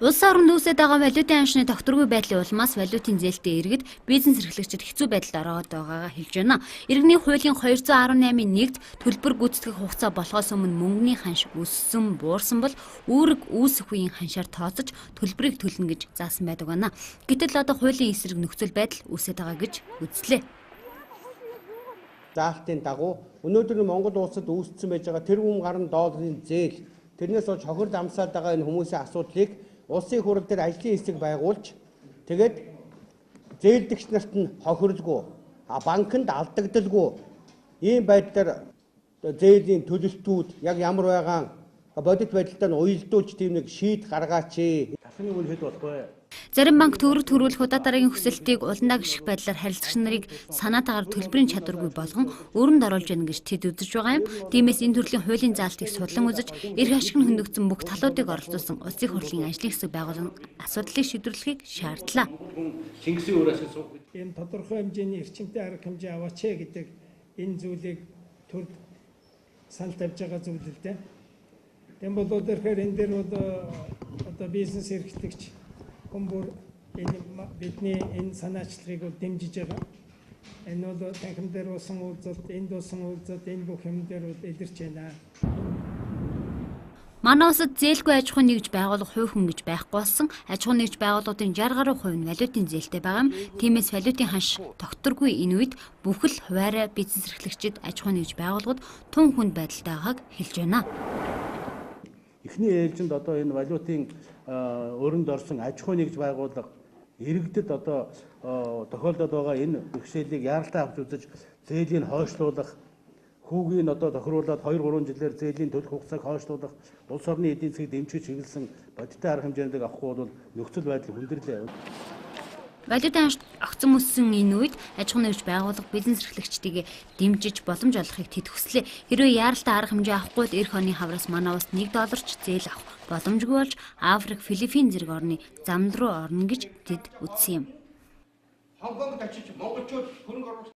Улс оронд үүсээд байгаа валютын ханшны тогтворгүй байдлын улмаас валютын зээлтэй иргэд, бизнес эрхлэгчид хэцүү байдалд ороод байгаагаа хэлж байна. Иргэний хуулийн 218-ын 1-д төлбөр гүйцэтгэх хугацаа болохоос өмнө мөнгөний ханш өссөн, буурсан бол үүрэг үүсэх үеийн ханшаар тооцож төлбөрийг төлнө гэж заасан байдаг байна. Гэтэл одоо хуулийн эсрэг нөхцөл байдал үүсээд байгаа гэж үзлээ. Заалтын дагуу өнөөдөр Монгол улсад үүссэн байж байгаа тэрбум гаруй долларын зээл, тэрнээс хойш хохирол амсаад байгаа энэ хүмүүсийн асуудлыг улсын хурал дээр ажлын хэсэг байгуулж, тэгээд зээлдэгч нарт нь хохирлгүй, банкнд алдагдalгүй ийм байдлаар зээлийн төлөлтүүд яг ямар байгаа бодит байдалтай нь уялдуулж тийм нэг шийд гаргаач. Талхны үн хэд болох вэ? Зарим банк төгрөг төрүүлэх удаа дараагийн хүсэлтийг уландаа гიშх байдлаар харилцагч нарыг санаатаагаар төлбөрийн чадваргүй болгон өрөнд оруулж байна гэж тэд үзэж байгаа юм. Тиймээс энэ төрлийн хуулийн заалтыг судлан үзэж, эрх ашиг нь хөндөгдсөн бүх талуудыг оролцуулсан улсын хурлын ажлын хэсэг байгуулан асуудлыг шийдвэрлэхийг шаардлаа. Чингисийн ураас суух. Энэ тодорхой хэмжээний эрчимтэй арга хэмжээ аваач гэдэг энэ зүйлийг төрд санал тавьж байгаа зүйл л дээ. Тэм бол тэгэхээр энэ дээр бол одоо бизнес эрхлэгч хүн бүр энэ бидний энэ санаачлагыг бол дэмжиж байгаа. Энэ бол танхим дээр уусан уулзалт, энд уусан уулзалт, энэ бүх юм дээр бол илэрч байна. Манай улсад зээлгүй аж ахуйн нэгж байгууллага хувь хүн гэж байхгүй болсон. Аж ахуйн нэгж байгууллагуудын 60 гаруй хувь нь валютын зээлтэй байгаа юм. Тиймээс валютын ханш тогтворгүй энэ үед бүхэл хуваарь бизнес эрхлэгчид, аж ахуйн нэгж байгууллагууд тун хүнд байдалтай байгааг хэлж байна. Эхний ээлжинд одоо энэ валютын өрөнд орсон аж ахуйн нэгж байгууллага иргэдэд одоо тохиолдоод байгаа энэ бэрхшээлийг яаралтай авч үзэж, зээлийн хойшлуулах, хүүгийг одоо тохируулаад 2 3 жилээр зээлийн төлөх хугацааг хойшлуулах, улс орны эдийн засгийг дэмжих чиглэсэн бодиттой арга хэмжээндийг авахгүй бол нөхцөл байдал хүндрэлээ. Валютын ханш огцом өссөн энэ үед аж ахуйн нэгж байгууллага, бизнес эрхлэгчдийг дэмжиж боломж олгохыг тэд хүслээ. Хэрвээ яаралтай арга хэмжээ авахгүй бол ирэх оны хавраас манай улс 1 долларч зээл авах боломжгүй болж Африк, Филиппин зэрэг орны замал руу орно гэж тэд үзсэн юм. Хонконгд очиж монголчууд хөрөнгө оруулалт